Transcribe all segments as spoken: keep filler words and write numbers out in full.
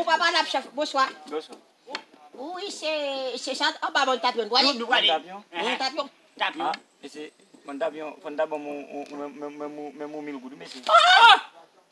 Ou pa pale ap chèf. Bonswa. Bonswa. Wi, se, se sa, anba mòn Tapyon nou prale. Nou, nou prale. Mòn Tapyon? Mòn Tapyon. Tapyon. Ah, mesye, mòn Tapyon, fò n ta ban m yon, yon, yon, yon, yon, yon mil goud, mesye. Oh!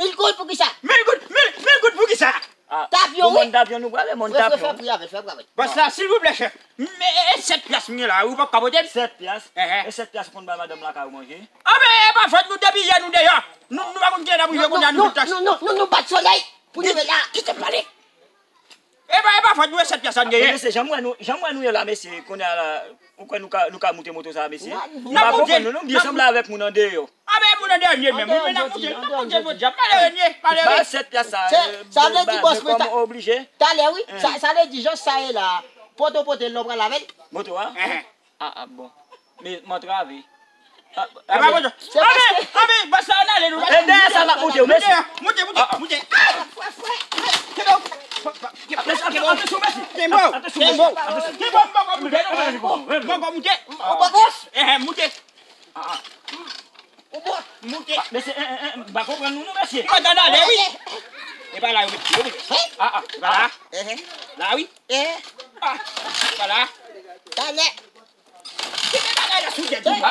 Mil goud pou kisa? Mil goud, mil, mil goud pou kisa? Ah, Tapyon, pou wi. Mòn Tapyon nou prale, mòn Tapyon. Fè, fè, fè pri avè l, fè pri avè l. Bòs la, silvouplè, chèf. Men, e sèt pyas m gen la, ou p ap ka pote l? Sèt pyas? Ehe. E sèt pyas ou konn bay madanm lakay ou manje? Ah, men, e pa fòt nou, depi yè nou deyò. Nou, nou pa konn kilè n ap rive kounye a, nou vin tache. Non, non, non, nou bat solèy pou nou rive la. Kite m pale. E pa, e pa fòt nou, e sèt pyas sa n genyen. Mesye, jan m wè nou, jan m wè nou ye la, mesye, kounye a la, ou kwè nou ka, nou ka moute moto sa, mesye? M pa konprann nou, nou byen sanble avèk moun andeyò. A men moun andeyò n ye menm, wi, men n ap moute, n ap moute, podyab, malere n ye, malere. Ba sèt pyas sa, sa vle di bòs mwen ta, oblije. Talè, wi, sa, sa vle di jan sa ye la, pote w pote l, lè w pral avè l. Moto a? Ah, ah, bon. Men, m antrave. Ah, e pa bon, se anbe, paske anbe, bòs la, ann ale, nou. E dèyè sa, m ap moute, w, mesye. Moute, moute, moute. Ah, frè, frè, frè, kenbe w. Kenbe w, kenbe w, kenbe w, m poko moute, non. M poko moute. Ou bon? Ehe, moute. Ah, ah. Ou bon? Moute. Ah, mesye, eh, eh, eh, m pa konprann nou, non, mesye. Mwen ann ale, wi. E pa la, yo mete, yo mete. Ah, ah, e pa la. Ehe. La, wi. Ehe. Ah, e pa la. Kenbe bagay la sou tèt ou, pa.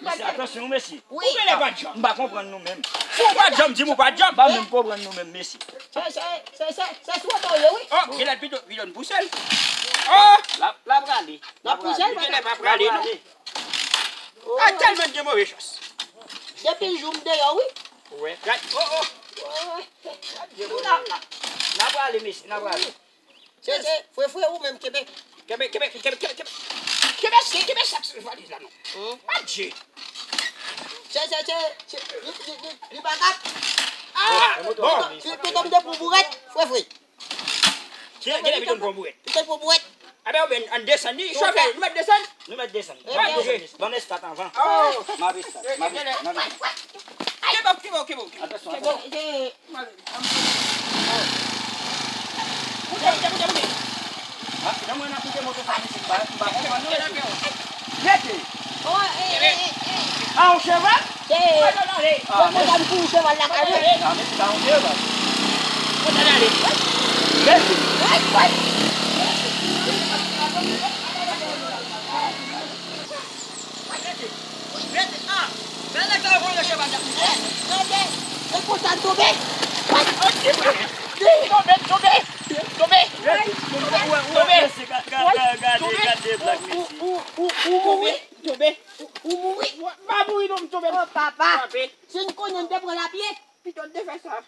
Mesye, atansyon, mesye. Wi. Ou genlè pa djanm. M pa konprann nou menm. Si w pa djanm, di m ou pa djanm. M pa menm konprann nou menm, mesye. Se, se, se, se, se sou woto w ye, wi. Oh, genlè pito, pito n pouse l. Oh! L ap, l ap prale. L ap pouse l, genlè pa prale, non. Ah, tèlman n gen move chans. Depi jou m deyò, wi. Ou wè. Gad, oh, oh. N ap prale, mesye, n ap prale. Se, se, fwe, fwe, ou menm kenbe. Kenbe, kenbe, kenbe, kenbe, kenbe. Kenbe, se, kenbe sak valiz la, non. Adje. Se, se, se, se, li, li, li, li pa kap. Ah, bon. Li, li, li te pou bourèt, fwe, fwe. Ki, ki lè piton pou bourèt? Piton pou bourèt. Aben, oubyen, ann desann li, chofè, nou mèt desann? Nou mèt desann. Ban m estat anvan. Oh. M ap estat, m ap estat, m ap estat. Kenbe, kenbe, kenbe, kenbe. Atansyon, atansyon. Moute, moute, moute, moute. Ah, jan mwen ap moute moto sa, mesye, m pa, m pa konprann non, mesye. Rete. Oh, eh, eh, eh, eh. Ah, yon cheval? Eh. Ah, mesye. Cheval la, kade? Ah, mesye, pa yon cheval. Mwen ta ale. Mesye. Rete. Rete. Ah, men nèg sa yo konn cheval la. Eh, eh, eh, e konsa tonbe. Tonbe, tonbe, tonbe. Tonbe. Gade, gade, gade blak, mesye. Ou, ou, ou, ou mouri. Tonbe. Ou, ou mouri. M pa mouri non, m tonbe. Oh, papa. Si n konnen, n te pran lapye. Pito n te fè sa.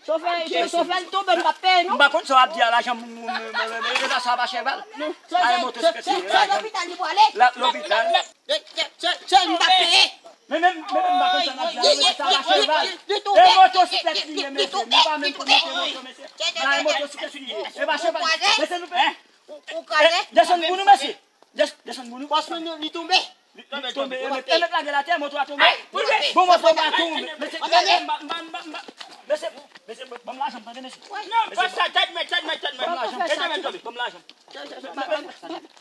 Chofè, chofè l tonbe, m p ap peye, non. M pa konn sa w ap di a la, jan m, m, m, m, m, m, m, sa pa cheval. Non. Se, se, se, se lopital li pwale. La, lopital. Se, se, se, se, m p ap peye. Men, men, men, men, m pa konn sa n ap di a, non, sa pa cheval. E motosiklèt li ye, mesye. M pa menm konn monte moto, mesye. Nan e motosiklèt li ye. E pa cheval. Mesye, nou fè. Ou, ou kraze. Desann pou nou, mesye. Des-, desann pou nou. Paske li, li tonbe. Li, li tonbe. E mèt, e mèt lage l atè, moto a tonbe. Bon, moto a tonbe. Mesye, mesye, mesye, ban m lajan m, tande, mesye. Non, pa sa, tèt mwen, tèt mwen, tèt mwen. Ban m lajan. Tèt mwen tonbe. Ban m lajan.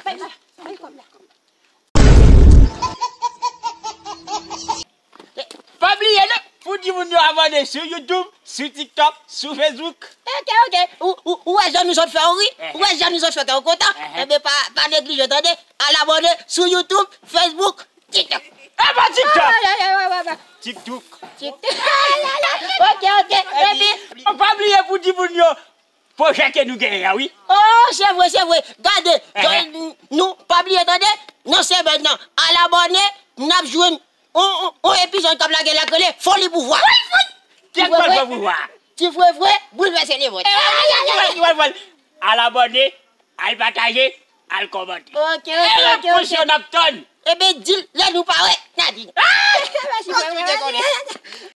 Bay, bay, bay, bay kòb la. Pa bliye non, pou di moun yo abòne sou YouTube, sou TikTok, sou Facebook. Ok, ok. Ou, ou, ou wè jan nou sot fè w ri? Ou wè jan nou sot fè kè w kontan? Enben, pa, pa neglije, tande. Al abòne sou YouTube, Facebook, TikTok. E pa TikTok! TikTok. TikTok. Ok, ok. Epi, pa bliye pou di moun yo, pwojè ke nou genyen an, wi. Oh, se vre, se vre. Gade, nou pa bliye, tande, nan semèn nan, al abòne, n ap jwenn yon, yon, yon epizòd k ap lage la k rele Foli Pouvwa. Ti fwefwe, ti fwefwe, boulvèse lemond. Al abòne, al pataje, al kòmante. Ok, ok, ok, ok. Repons yo n ap tann. Ebyen, di l lè nou pare, n a di l. Mèsi, frè mwen.